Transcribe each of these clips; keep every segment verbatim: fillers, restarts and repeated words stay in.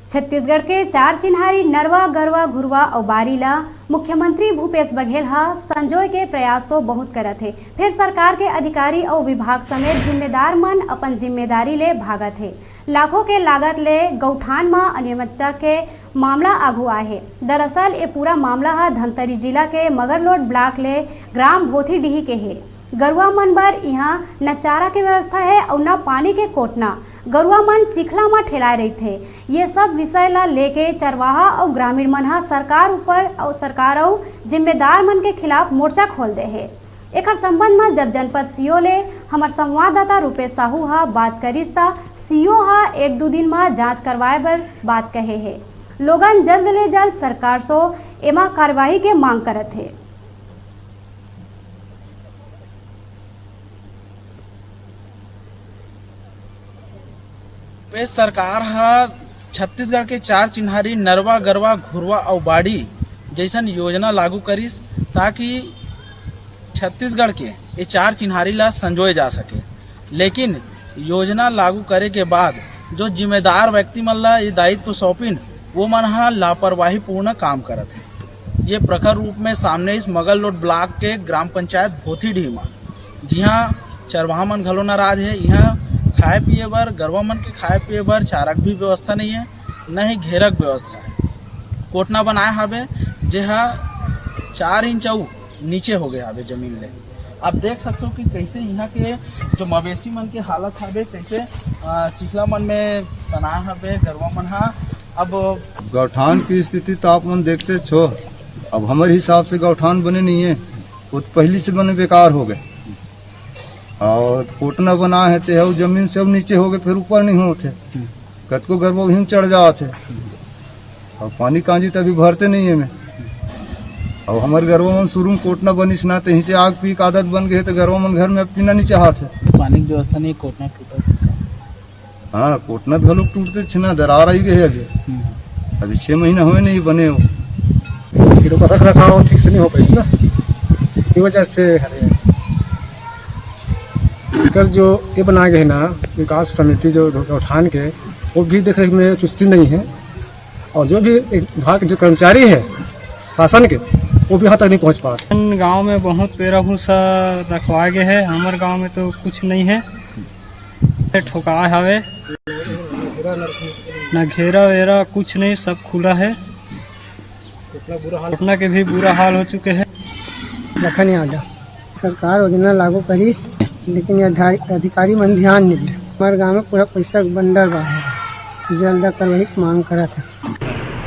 छत्तीसगढ़ के चार चिन्हारी नरवा, गरवा, घुरवा अउ बारी ला मुख्यमंत्री भूपेश बघेल ह संजोए के प्रयास तो बहुत करत हे, फेर सरकार के अधिकारी अउ विभाग समेत जिम्मेदार मन अपन जिम्मेदारी ले भागत हे। लाखों के लागत ले गौठान म अनियमितता के मामला आघू आए हे। दरअसल, ये पूरा मामला ह धमतरी जिला के मगरलोड ब्लॉक ले ग्राम भोथीडीही के हे। गरुवा मन बर इहाँ न चारा के व्यवस्था हे अउ न पानी के कोटना। गरुवा मन चिखला म ठेलाए रहिथे। ये सब विषय ला लेके चरवाहा अउ ग्रामीण मन ह सरकार ऊपर अउ सरकार अउ जिम्मेदार मन के खिलाफ मोर्चा खोल दे हे। एखर संबंध म जब जनपद सीओ ले हमर संवाददाता रूपेश साहू ह बात करिस, त सीओ ह एक दू दिन म जांच करवाए बर बात कहे हे। लोगन जल्द ले जल्द सरकार सो एमा कार्यवाही के मांग करत हे। प्रदेश सरकार ह छत्तीसगढ़ के चार चिन्हारी नरवा, गरवा, घुरवा अउ बाड़ी जइसन योजना लागू करिस, ताकि छत्तीसगढ़ के ये चार चिन्हारी ला संजोए जा सके। लेकिन योजना लागू करे के बाद जो जिम्मेदार व्यक्ति मन ला ये दायित्व सौंपिन, वो मन ह लापरवाहीपूर्ण काम करत हे। ये प्रखर रूप में सामने आइस मगरलोड ब्लॉक के ग्राम पंचायत भोथीडीह म, जिहां चरवाहा मन घलो नाराज हे। इहां खाए पिए बर, गरवा मन के खाए पिए बर चारा के भी व्यवस्था नहीं है, न ही घेरा के व्यवस्था है। कोटना बनाए हावे, जेहा चार इंच अउ नीचे हो गए हावे जमीन ले। आप देख सकते हो कि कैसे यहाँ के जो मवेशी मन के हालत हावे, कैसे, अ, चिखला मन में सना हावे गरवा मन हा। अब गौठान की स्थिति तो आप मन देखते छो, अब हमारे हिसाब से गौठान बने नहीं है, वो तो पहली से बने बेकार हो गए। और कोटना बना है ते अउ जमीन से अब नीचे हो गए, फिर ऊपर नहीं होते। कतको गरवा भी चढ़ जाते। अउ पानी कांजी त अभी भरते नहीं है में। अउ हमर गरवा मन शुरू में कोटना बनिस ना, ते हिचे आग पी के आदत बन गए, तो गरवा मन घर में अब पीना नहीं चाहत है। पानी की व्यवस्था नहीं, कोटना टूटा। हाँ, कोटना घलो टूटते छे ना, दरार आई गए अभी। हम्म। अभी छह महीना हुए नहीं बने हो। फिर ओकर रख रखाव ठीक से नहीं हो पाइस ना, ये वजह से। एकर जो ये बना गए ना विकास समिति जो गौठान के, वो भी देख रेख में चुस्ती नहीं है। और जो भी एक विभाग के जो कर्मचारी है शासन के, वो भी यहाँ तक नहीं पहुँच पाते। गांव में बहुत पेरा भूसा रखवा गए है, हमारे गांव में तो कुछ नहीं है, ठोका हवे, ना घेरा वेरा कुछ नहीं, सब खुला है। कोटना के भी बुरा हाल हो चुके हैं। लखन यादव। सरकार योजना लागू करिस, लेकिन ये अधि-, अधिकारी मन ध्यान नहीं दे। हमारे गांव में पूरा पैसा के बंडल बा है, जल्द कार्रवाई की मांग करत है।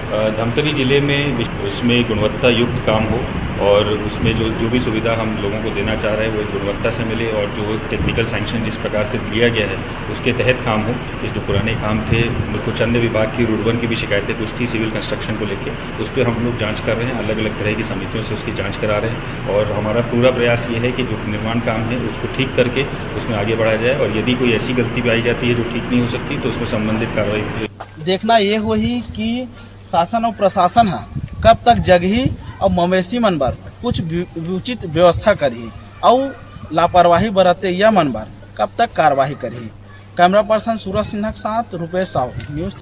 अ, धमतरी जिले में विश-, उसमें गुणवत्ता युक्त काम हो और उसमें जो, जो भी सुविधा हम लोगों को देना चाह रहे हैं, वो गुणवत्ता से मिले और जो टेक्निकल सैंक्शन जिस प्रकार से दिया गया है, उसके तहत काम हो। इस जो पुराने काम थे, उनको चंद विभाग की रुड़वन की भी शिकायतें कुछ थी सिविल कंस्ट्रक्शन को लेके, उस पर हम लोग जांच कर रहे हैं, अलग-अलग तरह की समितियों से उसकी जांच करा रहे हैं और हमारा पूरा प्रयास ये है कि जो निर्माण काम है, उसको ठीक करके उसमें आगे बढ़ा जाए और यदि कोई ऐसी गलती पाई जाती है, जो ठीक नहीं हो सकती, तो उसमें संबंधित कार्रवाई देखना ये होही कि शासन अउ प्रशासन ह कब तक जगही अउ मवेशी मन बर कुछ वि-, उचित व्यवस्था करही अउ लापरवाही बरतइया मन बर कब तक कार्रवाई करही। कैमरा पर्सन सूरज सिन्हा के साथ रूपेश साहू, न्यूज़।